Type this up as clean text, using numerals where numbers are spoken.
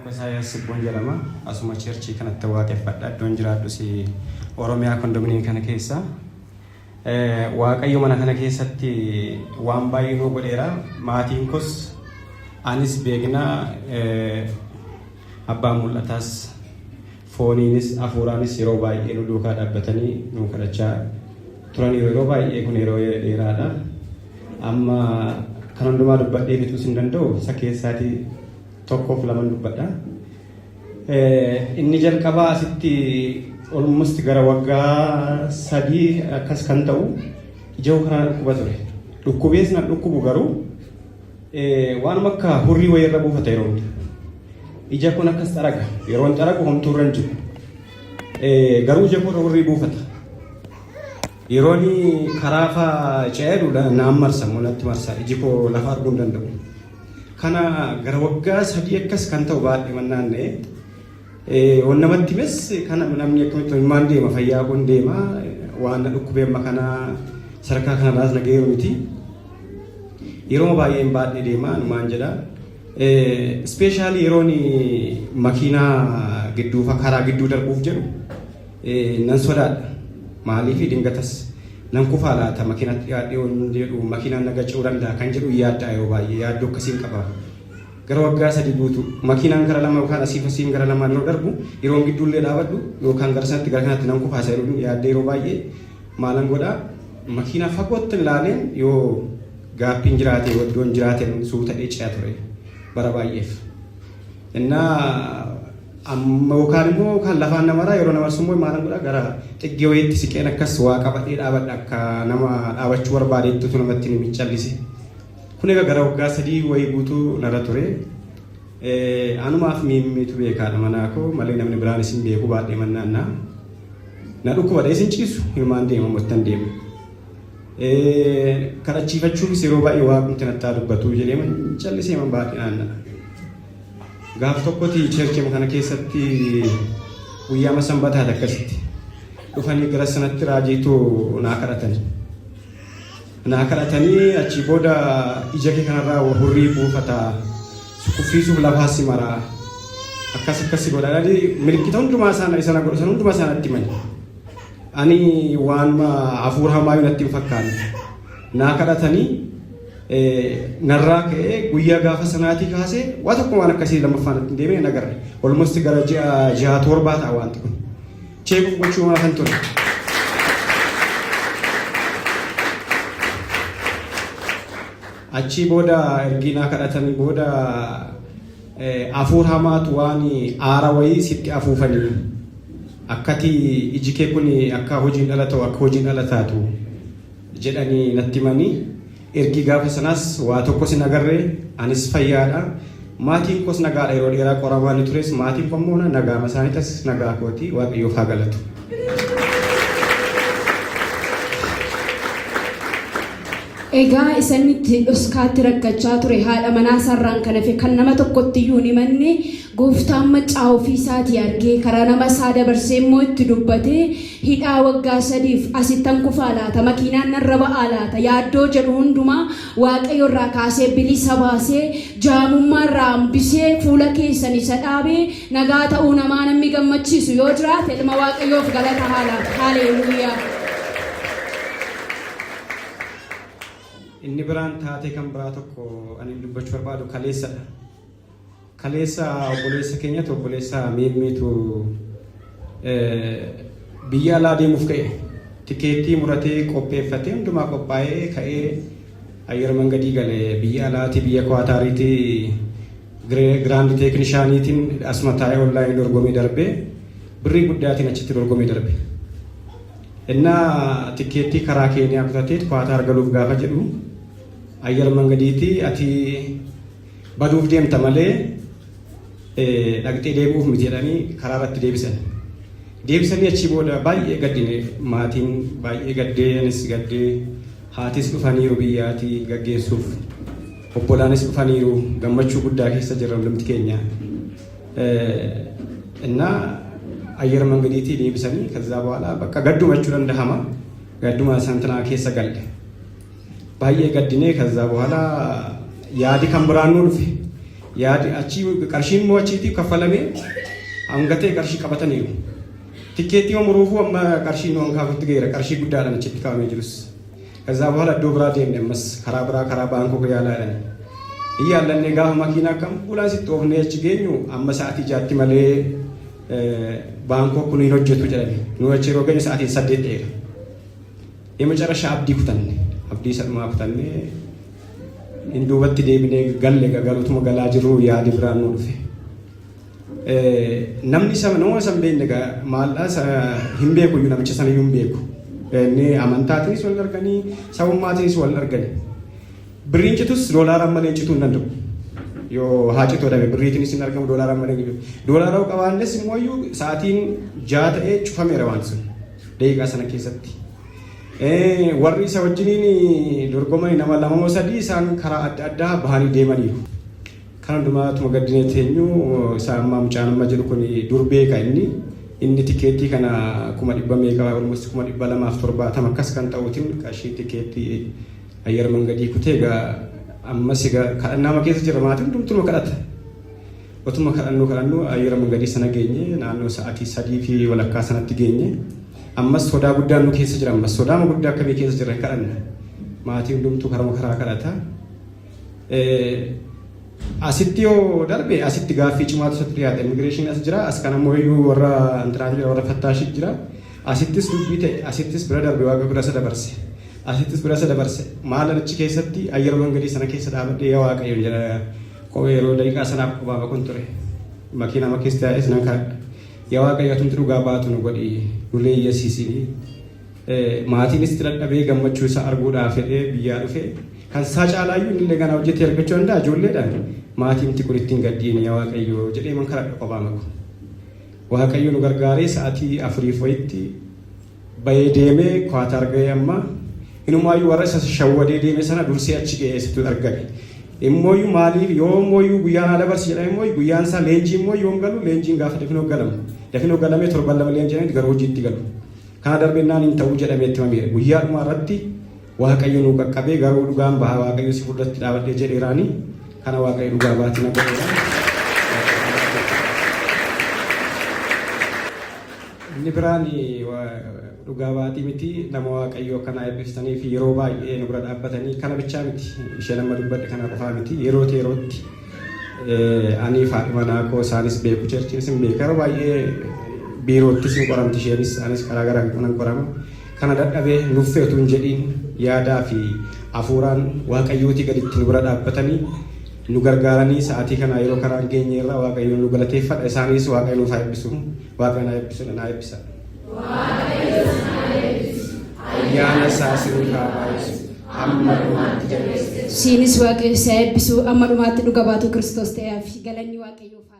Maqaan koo Isaayyaas Sibboon jedhama. Asuma church kanatti waaqeffadha. Iddoon jiraadhus Oromiyaa kondominiyeemii kana keessa. Waaqayyo mana kana keessatti waan baay'ee nuu godheera. Maatiin koos anis beekna abbaan mul'ataas fooniinis hafuuraanis yeroo baay'ee nu duukaa dhaabbatanii nu kadhachaa turaniiru. Yeroo baay'ee kun yeroo dheeraadha. Amma kan hundumaa dubbadhee fixuus hin danda'u. Isa keessaatii tokkoof laman dubbadha. Inni jalqabaa asitti almost gara waggaa 3 akkas kan ta'u ija koo kanaan dhukkuba ture. Dhukkubees na dhukkubu garuu waanuma akka hurrii wayii irra buufata yeroo hunda. Ija kun akkas xaraga. Yeroo hin xaragu homtuu irra hin jiru. Garuu ija koo irra hurrii buufata. Yeroon karaa faa ce'eedhu naan marsa immoo natti marsa. Iji koo lafa arguu hin danda'u. Kana gara waggaa 3 akkas kan ta'u baadhee mannaan na'e. Waan namatti himes kana namni akkamitti ilmaan deema fayyaa kun deema waan na dhukkubee amma kana sadarkaa kanarraas na ga'eeru miti. Yeroo baay'een baadhee deema numaan jedha. Ispeeshaalii yeroon makiinaa gidduu karaa gidduu darbuuf jedhu nan sodaadha. Maaliif dingatas nan kufaa laata makiinatti dhiyaadhee yoon jedhu makiinaan na gaca'uu danda'a kan jedhu yaaddaa yeroo baay'ee yaaddoo akkasiin qaba. Gara waggaa 3 guutuu makiinaan gara lama yookaan asiif asiin gara lamaan yeroo darbu yeroon gidduullee dhaabadhu yookaan gara sanatti gara kanatti nan kufaa isa jedhu yaaddee yeroo baay'ee maalan godhaa makiinaa fagootti ilaaleen yoo gaappiin jiraate yoo iddoon jiraate suutadhee ce'a ture bara baay'eef. Innaa Amma yookaan immoo yookaan lafaan namaraa yeroo namarsu immoo maalan godha gara xiggee wayiitti siqeen akkas waa qabadhee dhaabadha akka nama dhaabachuu barbaadeetti utuu namatti hin callise. Kun egaa gara waggaa 3 wayii guutuu narra ture. Anumaaf miimmiitu beekaadha manaa koo malee namni biraan isin beeku baadhee mannaannaa. Na dhukkuba isin ciisu himaan deema mottan deema. Kadhachiifachuufis yeroo baay'ee waaqumti nattaa dubbatu jedhee callisee man baadhee naanna'a. Gaaf tokkoti cherchima kana keessatti guyyaama sanbataati akkasitti dhufanii gara sanatti raajiitu naa kadhatani. Naa kadhatanii achii booda ija kee kanarraa hurrii buufata si kuffiisuuf lafaa si maraa akkas akkasi godha jedhanii milikkita hundumaa isaan isa na godhu sana hundumaa isaan natti himani. Ani waanuma hafuura hamaayyuu natti hin fakkaanne. Naa kadhatanii narraa ka'ee guyyaa gaafa sanaatii kaasee waa tokko waan akkasii lammaffaa natti hin deemine hin agarre. Almost gara ji'a jaha torbaa ta'a wanti kun. Cheekuuf gochuu maafan ture. Achii booda ergii naa kadhatanii booda hafuura hamaatu waan aara wayii sitti afuufanii akkati iji kee kun akka hojiin dhala ta'u akka hojiin dhala taatu jedhanii natti himanii ergii gaafa sanaas waa tokkos hin agarre anis fayyaadha maatiin koos nagaadha yeroo dheeraa qoramaa ni tures maatiin koo immoo nagaama isaaniitas nagaa kooti waaqayyoof haa galatu. Egaa isa inni itti dhoskaatti rakkachaa ture haadha manaa isaarraan kan hafe kan nama tokkotti iyyuu hin himanne gooftaan maccaa ofii isaatii argee karaa nama isaa dabarsee immoo itti dubbatee hidhaa waggaa sadiif asittan kufaa laata makiinaan narra ba'aa laata yaaddoo jedhu hundumaa waaqayyo irraa kaasee bilisa baasee jaamummaa irraa hambisee fuula keessan isa dhaabee nagaa ta'uu namaa namni gammachiisu yoo jiraate ilma waaqayyoof galata haa laatu. Haaleeluuyaa. Inni biraan taatee kan biraa tokko ani dubbachuu barbaadu kaleessadha. Kaleessa obboleessa keenyatu obboleessa miimmiitu biyya alaa deemuuf ka'e. Tikeettii muratee qopheeffatee hundumaa qophaa'ee ka'ee ayyar mangadii gale biyya alaatii biyya Kuwaataariitii giraandi teeknishaaniitiin asuma taa'ee onlaayinii dorgomee darbee birrii guddaatiin achitti dorgomee darbe. Innaa tikkeettii karaa Keeniyaa kutateet Kuwaataar galuuf gaafa jedhu ayyar mangadiitii ati baduuf deemta malee dhaqxee deebi'uuf miti jedhanii karaa irratti deebisan. Deebisanii achii booda baay'ee gaddine maatiin baay'ee gaddee anis gaddee haatis dhufaniiru biyyaatii gaggeessuuf obbolaanis dhufaniiru gammachuu guddaa keessa jirra hundumti keenya. Innaa ayyar mangadiitii deebisanii kazzaa በኋላ bakka gadduma jechuu dandahama gadduma santinaa keessa galle. Baay'ee gaddinee ከዛ በኋላ yaadi kan biraan nu dhufe. Yaadi achi qarshiin immoo achiitii kaffalamee hanga ta'e qarshii qabataniiru. Tikkeettii yoo muruufuu amma qarshii nu hankaafutti ga'eera. Qarshii guddaadhaan achitti kaa'amee jirus. ከዛ በኋላ iddoo biraa deemne, ammas karaa biraa, karaa Baankok yaalaa jedhani. Iyyaallannee gaafa makiinaa akkam ambulaansitti oofnee achi geenyu amma sa'aatii 6tti malee Baankok kun hin hojjetu jedhani. Nu achi yeroo geenyu sa'aatiin 8 ta'eera. የመጨረሻ abdii kutanne, abdii sadhumaa kutanne, hin duubatti deebinee galle. Galutuma galaa jirru yaadi biraan nu dhufe. Namni isa nama isa hin beekne maallaa hin beeku iyyuu, namicha sana iyyuu hin beeku. Inni amantaatiinis wal arganii, sabummaatiinis wal arganii. Birriin citus doolaaraan malee cituu hin danda'u. Yoo haa cituu dhabe birriitiinis hin argamu, doolaaraan malee. Doolaara qabaannes immoo iyyuu sa'aatiin 6 ta'ee cufameera waan sun daqiiqaa sana keessatti. Warri isa wajjiniin dorgoman nama lama moo sadii isaan karaa adda addaa bahanii deemaniiru. Kan hundumaa tuma gaddinee teenyu isaa ammaa mucaan amma jedhu kun dur beeka inni tikeettii kana 100,000 meeqa, almost 270,000 akkas kan ta'uutiin qarshii tikeettii ayyar mangadii kutee egaa ammas egaa kadhannaa keessa jira, maatiin hundumtuma kadhata. Otuma kadhannu kadhannu ayyar mangadii sana geenye, naannoo sa'aatii 3:30 sanatti geenye. Ammas sodaa guddaan nu keessa jira, ammas sodaa guddaa akkamii keessa jira, kadhanna. Maatii hundumtuu karama karaa kadhata. Asitti yoo darbe asitti gaaffii cimaatu isatti dhiyaata. Immigration as jira, as kana immoo iyyuu warra antiraanii jira, warra fattaashii jira. Asittis dubbii ta'e, asittis bira darbe, waaqa bira isa dabarse. Asittis bira isa dabarse. Maalan achi keessatti ayyara mangadii sana keessa dhaabadhee yaa Waaqayyo jedha, kophee yeroo daqiiqaa sanaaf qobaama kun ture. Makiinaa ma keessa taa'es nan kadhadha. Yaa Waaqayyo, atumti dhugaa baatu nu godhi, nu leeyyasiisini. Maatiinis itti dadhabee gammachuu isaa arguudhaaf fedhee biyyaa dhufe. Kan isaa caalaayyuu inni illee ganaa hojjetee argachuu danda'a ijoolleedhaan. Maatiin kun ittiin gaddiin, yaa Waaqayyo jedhee man kadhadha qophaa maku. Waaqayyo nu gargaaree sa'aatii 4f wayitti bahee deemee Kwaataar ga'ee, amma inumaayyuu warra isa shawwadee deeme sana dursee achi ga'ee sitti argame. Immooyyuu maaliif yoo immooyyuu guyyaan haa dabarsi jedhame, immoo guyyaan isaa leenjii immoo yoom galu, leenjiin gaafa dafinoo galamu. Dafinoo galamee torban 2 leenjiin gara hojiitti galu. Kana darbennaan hin ta'uu jedhamee itti himameera. Guyyaa dhumaa irratti Waaqayyo nu qaqqabee, garuu dhugaan baha, Waaqayyo si fuulduratti dhaabadhee jedheeraani. Kana Waaqayyo dhugaa baatii na godheera. Inni biraan dhugaa baatii miti, nama Waaqayyo akkanaa eebbistanii fi yeroo baay'ee nu bira dhaabbatanii, kana bichaa miti, isheen amma dubbadhe kana qofaa miti, yeroo yerootti ani fi haadha manaa koo isaanis beeku, churchiinis hin beeku, yeroo baay'ee biiroottis hin qoramti isheenis, anis karaa garaa nan qorama. Kana dadhabee nuffee utuu hin jedhiin yaadaa fi hafuuraan Waaqayyootii gaditti nu bira dhaabbatanii nu gargaaranii sa'aatii kana yeroo karaan geenye irraa Waaqayyo nu galateeffadha. Isaanis Waaqayyo nuuf haa eebbisu. Waaqayyo na eebbisu, na eebbisa. Ayyaana isaa isiniif haa baay'isu. Hamma dhumaatti jabeesse. Siinis Waaqayyo si haa eebbisu, amma dhumaatti dhuga baatu Kiristoos ta'eef galanni Waaqayyoof haa